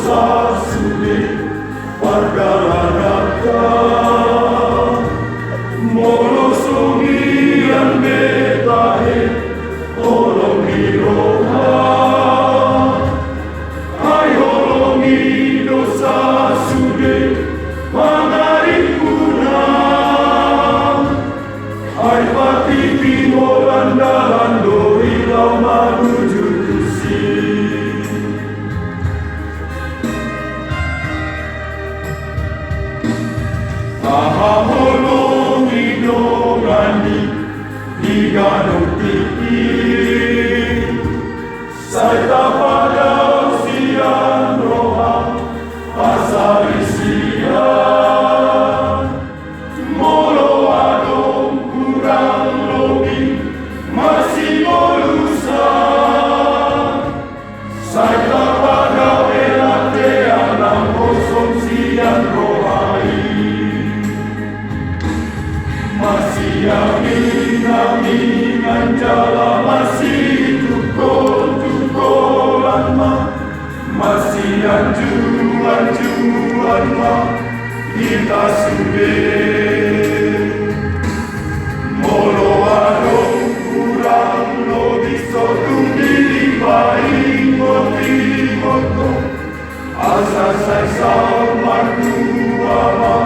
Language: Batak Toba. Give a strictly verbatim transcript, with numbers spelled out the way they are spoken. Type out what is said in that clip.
Sasude pardalananta, molo songon i be tahe holong ni roha, ai holong i do sasude mangaripuna, ai patiti holan dalan do i laho manuju tusi. Tahaholongi dongan i di gadong tingki, sai tapadao sian roha pasalisian. Molo adong hurang lobi masibolusan, sai tapadao hela teanang hosom sian roha i. Masiaminaminan jala masitungkoltungkolan ma, masianjuanjuan ma hita sude. Molo adong hurang lobi so tung dipaingotingot, asa sai saut martua ma